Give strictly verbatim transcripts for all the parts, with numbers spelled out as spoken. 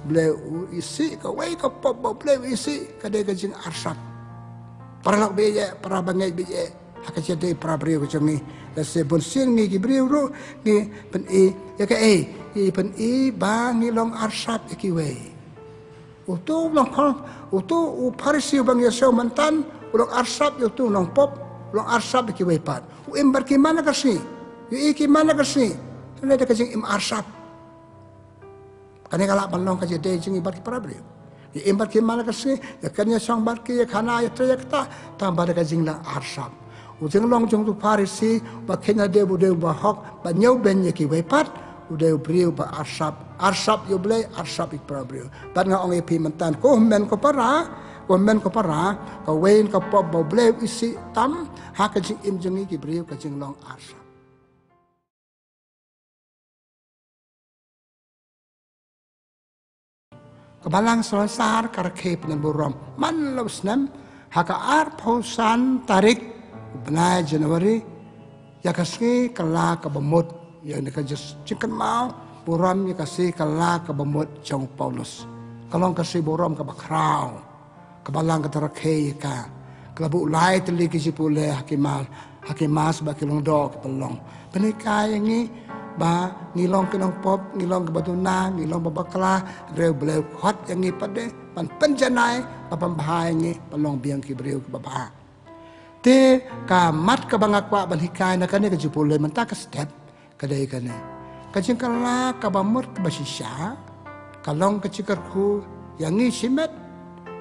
Blei u isih, kawei ka pop ba U Blei u isih ka dei ka jingarsap. Paralok baieit, para bangeit baieit, ha ka jingdei para briew ka jong ngi. Lehse bun sien ngi ki briew ruh ngi pyni ïa kaei, ngi pyni ba ngi long arsap ïa kiwei. Uto u long khong, uto u Pharisi uba ngi ïohsngew mynta, u long arsap ïa uto u nongpop, u long arsap ïa kiwei pat. U im bad ki man la ka sngi, u ïohi ki man la ka sngi. Hynrei da ka jingim arsap. Kane ka lah ban long ka jingdei jong ngi bad ki para briew. Ïa im bad ki man la ka sngi, ïa kane ïa shong bad ki, ïa khana ïa trei ïa kata, tang ba da ka jinglang arsap. U jinglong jong uto u Pharisi, ba kheiñ lade u dei u bahok, ba ñiewbeiñ ïa kiwei pat, u dei u briew ba arsap, arsap ïa U Blei, arsap ïa ki para briew. Bad nga ong ïa phi mynta, ko hynmen ko para, ko hynmen ko para, kawei ka pop ba U Blei u isih tam ha ka jingim jong ngi ki briew ka jinglong arsap. Ka Balang Salonsar ka rakhe pynban burom man la u snem, ha ka arphew san tarik u bnai January, ïa ka sngi kylla kaba mut, ïa ka jingkynmaw burom ïa ka sngi kylla kaba mut jong u Paulus. Ka long ka sngi burom kaba khraw. Ka Balang ka rakhe ïa ka. Ka la buh lai tylli ki jingpule ha ki ma-, ha ki mass bad ki lyngdoh ki pynlong. Pynhikai ïa ngi ba ngi long ki nongpop, ngi long kiba duna, ngi long ba bakla, hynrei U Blei u khot ïa ngi pat de ban pynjanai, ba pynbha ïa ngi, ban long biang ki briew kiba bha. Te ka mat kaba nga kwah ban hikai na kane ka jingpule mynta ka step, ka dei kane. Ka jingkylla kaba mut kaba shisha ka long ka jingkyrkhu ïa ngi shimet,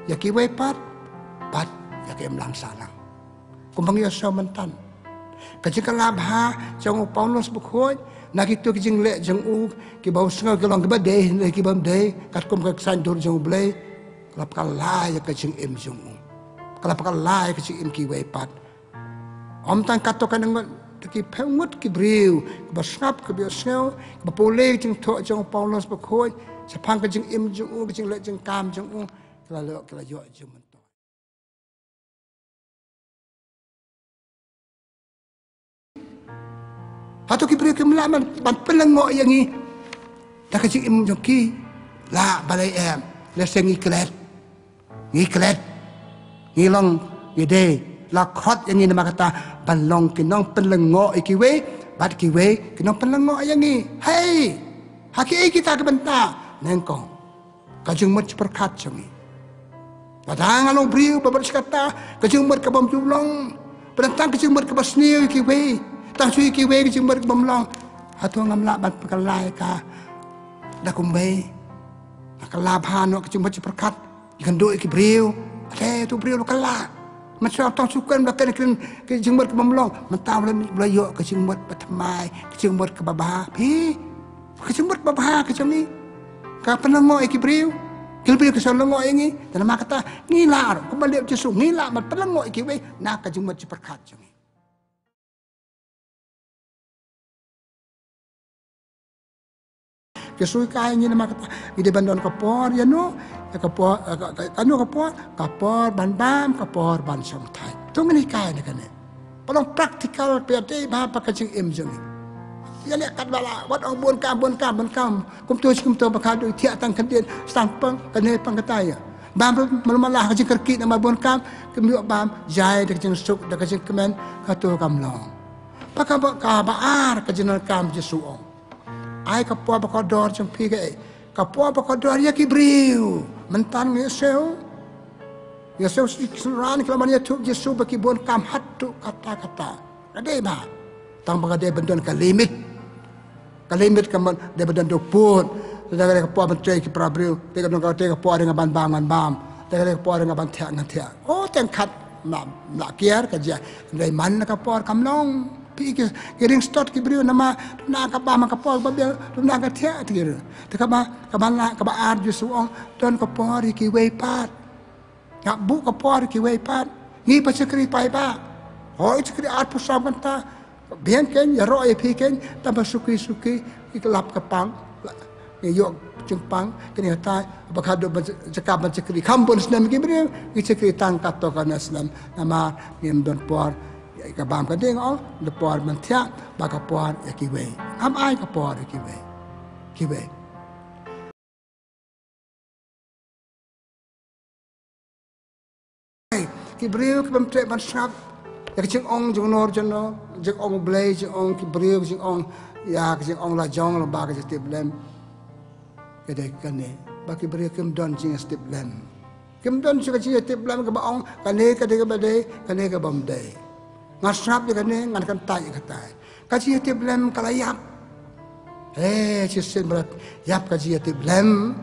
ïa kiwei pat, bad ïa ka imlang sahlang. Kumba ngi ïohsngew mynta, ka jingkylla bha jong u Paulus bakhuid na kito ki jingleh jong u, kiba u sngew ki long kiba dei, hynrei ki bym dei katkum ka ksaiñ dur jong U Blei, ka la pynkylla ïa ka jingim jong u. Ka la pynkylla ïa ka jingim kiwei pat. Ym tang katto katne ngut, ki phew ngut ki briew kiba sngap, kiba ïohsngew, kiba pule ka jingthoh jong u Paulus bakhuid shaphang ka jingim jong u, ka jingleh jingkam jong u, ki la ïoh, ki la ïoh jingmyntoi. Hato ki briew kim lah ban, ban pynlyngngoh ïa ngi da ka jingim jong ki? Lah balei em, lehse ngi klet. Ngi klet, ngi long, ngi dei, la khot ïa ngi namar kata ban long ki nongpynlyngngoh ïa kiwei, bad kiwei ki nongpynlyngngoh ïa ngi. Hei, ha kiei kita ki bynta? Nyngkong, ka jingmut jingpyrkhat jong ngi. Lada nga long briew ba bret shi katta, ka jingmut ka bym ju long, ba dang tang ka jingmut kaba sniew ïa kiwei, tang shu ïa kiwei ka jingmut ka bym long, hato ngam lah ban pynkylla ïa ka da kumwei? Nga kylla bha noh ka jingmut jingpyrkhat. Ïakynduh ïa ki briew. Te tu briew la kylla. Mynshwa tang shu kren, la kren, kren ka jingmut ka bym long. Mynta u la, u la ïoh ka jingmut ba thymmai, ka jingmut kaba bha. Phi, ka jingmut kaba bha ka jong ngi ka pynlyngngoh ïa ki briew. Ki briew ki sa lyngngoh ïa ngi. Te namar kata ngi lah ruh, kumba leh u Jisu, ngi lah ban pynlyngngoh ïa kiwei na ka jingmut jingpyrkhat jong ngi. Ki shu hikai ïa ngi namar kata ngi dei ban don ka por, ïa no, ïa ka por, eh, ka, ka, kano ka por, ka por ban bam, ka por ban shongthait. To ngin hikai na kane. Ba long practical, ba ïadei bha bad ka jingim jong ngi. Ïaleh katba lah, wat ong bun kam, bun kam, bun kam. Kumto shi kumto ba ka dei thiah tang khyndiat, sa tang pang kane pang kata ïa. Bam ruh malu mala ha ka jingkyrkieh namar bun kam, kim ïoh bam, jai da ka jingsuk, da ka jingkmen, kato kam long. Bad kaba, kaba ar ka jingdonkam Jisu ong. Ai ka por ba kordor jong phi kaei? Ka por ba kordor ïa ki briew. Mynta ngi ïohsngew, ïohsngew ki synran ki la ban ïathuh Jisu ba ki bun kam haduh katta katta. Ka dei bha. Tang ba ka dei ban don ka limit. Ka limit ka mut dei ban don duput. Te ka dei ka por ban trei ki para briew. Te ka dei ka, te ka por nga ban bam ngan bam. Te ka dei ka por nga ban thiah ngan thiah. Oh, teng khat mla, mla kiar ka jia. Dei man ka por kam long. Phi ki, ki ring stot ki briew namar duna ka bam ka por ba biang, duna ka thiah te ki. Te kaba, kaba la, kaba ar Jisu ong, don ka por ïa kiwei pat. Nga buh ka por ïa kiwei pat. Ngi ba shakri paidbah. Hooid shakri arphew saw kynta. Biang kein, ïaroh ïa phi kein, tang ba suki suki, ki lap ka pang. Ngi ïoh jingpang, kine hata, ba ka dei ban jaka ban shakri. Kham bun snem ki briew, ngi shakri tang katto katne snem. Namar ngim don por ïa ka bam ka ding, oh, don por ban thiah, ba ka por ïa kiwei. Ngam ai ka por ïa kiwei. Kiwei. Ki briew ki bym treh ban sngap ïa ka jingong jong no jong no, jingong Blei, jingong ki briew, jingong ïa ka jingong la jong la ba ka jingtip lem. Ka dei kane ba ki briew kim don jingïatip lem. Kim don jingïatip lem kaba ong kane ka dei kaba dei, kane ka bym dei. Ngan sngap ïa kane, ngan kyntait ïa katai. Ka jingïatip lem ka la ïap. He, shisien ba la ïap ka jingïatip lem,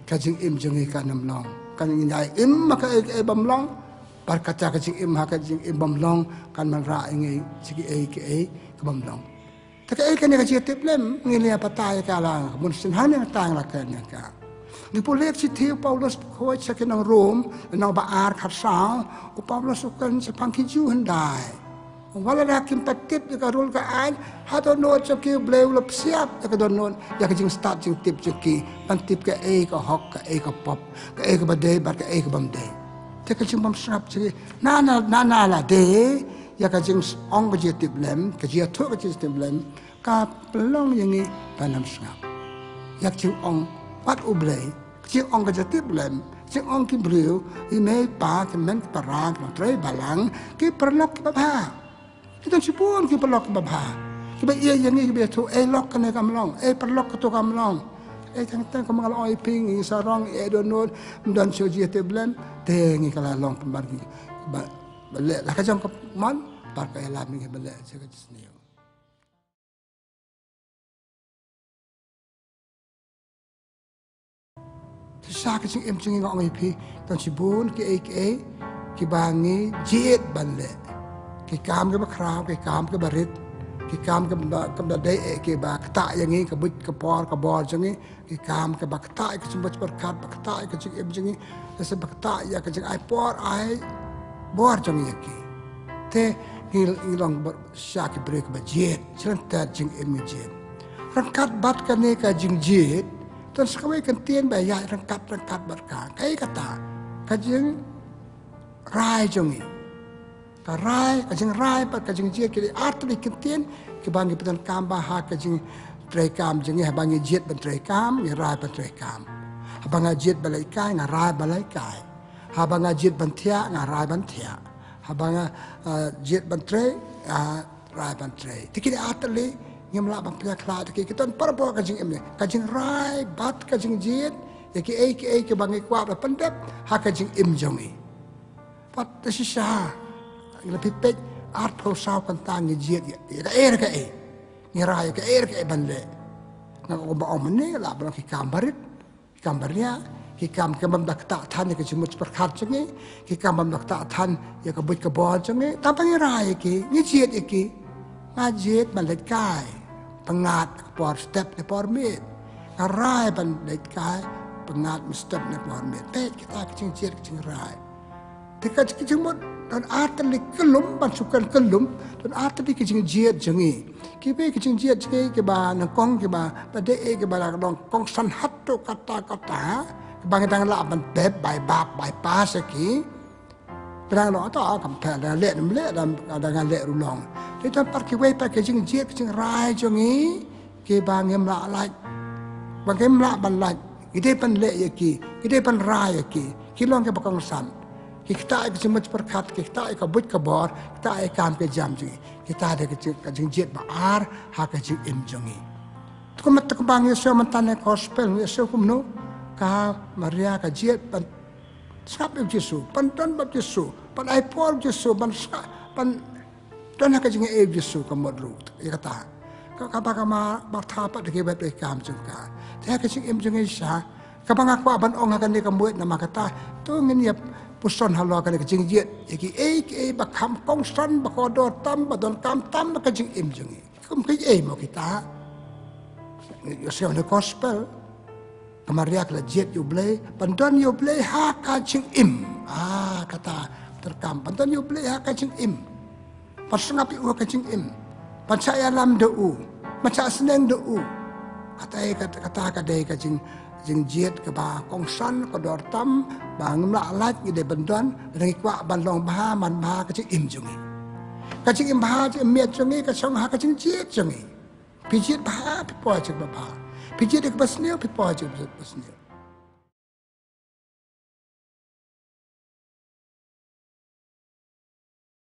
ka jingim jong ngi kan ym long. Kan ngi ïa im ma kaei kaei bym long. Bad kata ka jingim ha ka jingim bym long kan wanrah ïa ngi sha kiei kiei ka bym long. Te kaei kane ka jingïatip lem, ngi la ïa batai ïa ka lang, bun sien hangne ka tang la kren ïa ka. Ngi pule ka shithi u Paulus ba khuid sha ki nong Rom, lynnong ba ar, khatsaw, u Paulus u kren shaphang ki Jiw hyndai. Wat lada kim pat tip ïa ka rul ka aiñ, ha dohnud jong ki U Blei u la psiap ïa ka dohnud, ïa ka jingstad jingtip jong ki, ban tip kaei ka hok, kaei ka pop, kaei kaba dei bad kaei ka bym dei. Te ka jingbym sngap jong ki, na na na na lade ïa ka jingong ka jingïatip lem, ka jingïathuh ka jingïatip lem, ka pynlong ïa ngi ban ym sngap ïa ka jingong pat U Blei, ka jingong ka jingïatip lem, ka jingong ki briew, i mei i pa, ki hynmen ki para, ki nongtrei balang, ki paralok kiba bha. Ki don shibun ki paralok kiba bha, kiba ïeit ïa ngi, kiba ïathuh, ei lok kane kam long, ei paralok kato kam long. Ei tang tang kumba nga la ong ïa phi, ngi sarong, ei dohnud, ym don shuh jingïatip lem, te ngi ka la long pynban ki ba, ba leh la ka jong ka mon, bad ka ïalam ngi ba leh sha ka jingsniew. Shisha ka jingim jong ngi, nga ong ïa phi, don shibun kiei kiei kiba ngi jied ban leh. Ki kam kiba khraw, ki kam kiba rit, ki kam kiba, kiba dei eh, kiba ktah ïa ngi, ka buit ka por, ka bor jong ngi, ki kam kiba ktah ïa ka jingmut jingpyrkhat, ba ktah ïa ka jingim jong ngi, lane ba ktah ïa ka jingai por ai bor jong ngi ïa ki. Te ngi, ngi long ba shisha ki briew kiba jied, shisha ka jingim ngi jied. Ryngkat bad kane ka jingjied, don sa kawei ka kyntien ba ïaid ryngkat ryngkat bad ka. Kaei kata? Ka jingrai jong ngi. Ka rai, ka jingrai bad ka jingjied ki dei ar tylli ki kyntien kiba ngi pyndonkam bha ha ka jingtrei kam jong ngi, haba ngi jied ban trei kam, ngi rai ban trei kam. Haba nga jied ban leit kai, nga rai ban leit kai. Haba nga jied ban thiah, nga rai ban thiah. Haba nga, ah, jied ban trei, ah, rai ban trei. Te kine ar tylli ngim lah ban pynïakhlad, te ki, ki don parabor ka jingim ne. Ka jingrai bad ka jingjied ïa kiei kiei kiba ngi kwah ban pyndep ha ka jingim jong ngi. Bad te shisha, ngi la phi peit arphew saw kynta ngi jied ïa, ïa kaei re kaei. Ngi rai ïa kaei re kaei ban leh. Nga ong ba ong mynne lah ban long ki kam barit, ki kam baria, ki kam kiba ym da ktah than ïa ka jingmut jingpyrkhat jong ngi, ki kam ba ym da ktah than ïa ka buit ka bor jong ngi, tang ba ngi rai ïa ki, ngi jied ïa ki. Nga jied ban leit kai, pyngngad ka por step ne por miet. Nga rai ban leit kai, pyngngad mynstep ne por miet. Peit kita ki jingjied ki jingrai. Te ka jingmut, don ar tylli kyllum, ban shu kren kyllum, don ar tylli ki jingjied jong ngi. Kiwei ki jingjied jong ngi kiba nyngkong kiba, ba dei eh kiba la long kongsan haduh katta katta, kiba ngi dang lah ban bep, bai bap, bai pas ïa ki. Ba dang long to, kam pher, dang leh, dang leh, dang, dang leh ruh long. Te don pat kiwei pat ki jingjied ki jingrai jong ngi, kiba ngim lah lait. Ba ngim lah ban lait. Ngi dei ban leh ïa ki, ngi dei ban rai ïa ki. Ki long kiba kongsan. Ki ktah ïa ka jingmut jingpyrkhat, ki ktah ïa ka buit ka bor, ktah ïa ka kam ka jam jong ngi. Kita dei ka jing, ka jingjied ba ar ha ka jingim jong ngi. Te kumta kumba ngi ïohsngew mynta na gospel, ngi ïohsngew kumno ka Maria ka jied ban sngap ïa u Jisu, ban don bad u Jisu, ban ai por u Jisu, ban sngap, ban don ha ka jingaiei u Jisu, ka mut ruh ïa kata. Ka, kaba ka Ma Martha pat da kiwei pat ki kam jong ka. Te ha ka jingim jong ngi shisha, kaba nga kwah ban ong ha kane ka mut namar kata, to ngin ïa puson halor kane ka jingjied ïa kiei kiei ba kham kongsan, ba kordor tam, ba donkam tam ha ka jingim jong ngi. Kum kiei mo kita? Ïohsngew na gospel, ka Maria ka la jied ïa u Blei, ban don ïa u Blei ha ka jingim. Ah, kata, treikam, ban don ïa u Blei ha ka jingim. Ban sngap ïa u ha ka jingim. Ban shah ïalam da u. Ban shah sneng da u. Kata, kata, kata ka dei ka jing, jingjied kaba kongsan, kordor tam, ba ngim lah lait, ngi dei ban don, lada ngi kwah ban long bha, man bha ka jingim jong ngi. Ka jingim bha, jingim miat jong ngi, ka shong ha ka jingjied jong ngi. Phi jied bha, phi poi jingjied bha. Phi jied ïa kaba sniew, phi poi jingjied ba sniew.